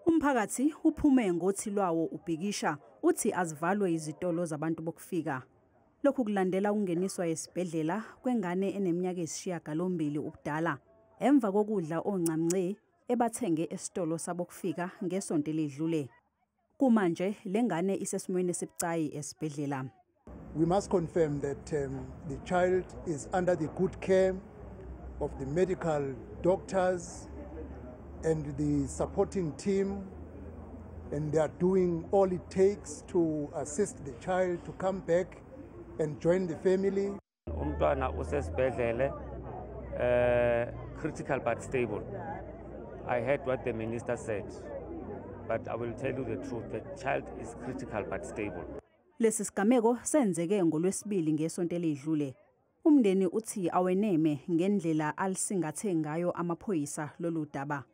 Umphakathi uphume ngothi lwawo ubhikisha uthi azivalwe izitolo zabantu bokufika. Lokhu kulandela ukungeniswa esibhedlela kwengane eneminyaka eyisishiyagalombili ubudala emva kokudla oncamnce ebathenge esitolo sabokufika ngesonto eledlule. Kumanje lengane isesimweni esibucayi esibhedlela. We must confirm that the child is under the good care of the medical doctors and the supporting team, and they are doing all it takes to assist the child to come back and join the family. Umntwana usesibhedlele, critical but stable. I heard what the minister said, but I will tell you the truth, the child is critical but stable. Lesi sigameko senzeke ngolwesibili ngesonto elidlule. Umndeni uthi aweneme ngendlela alisingathe ngayo amaphoyisa lolu daba.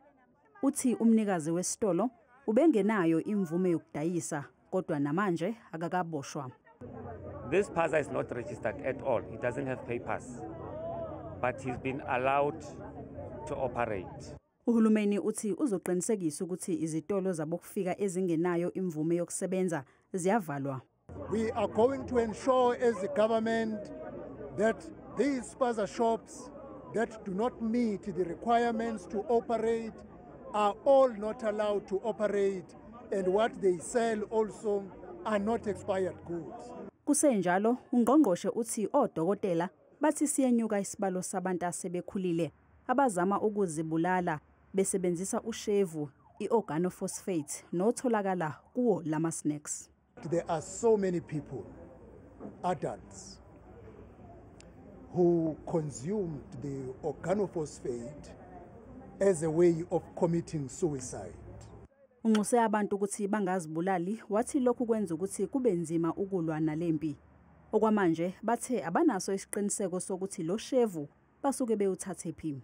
Uthi umnikazi wesitolo ubengenayo imvume yokudayisa kodwa namanje akakaboshwa. This spaza is not registered at all. He doesn't have papers, but he's been allowed to operate. Uhulumeni uthi uzoqinisekisa ukuthi izitolo zabokufika ezingenayo imvume yokusebenza ziyavalwa. We are going to ensure as the government that these spaza shops that do not meet the requirements to operate are all not allowed to operate, and what they sell also are not expired goods. Kusenjalo, ungqongqoshe uthi odokotela bathi siyenyuka isibalo sabantu asebekhulile abazama ukuzibulala besebenzisa ushevu iorganophosphate notholakala kuwo lama snacks. There are so many people, adults, who consumed the organophosphate as a way of committing suicide. Unxuse abantu ukuthi bangazibulali, wathi lokhu kwenza ukuthi kube nzima ukulwa nalempi. Okwamanje bathe abanaso isiqiniseko sokuthi lo shevu basuke bewuthathe phi.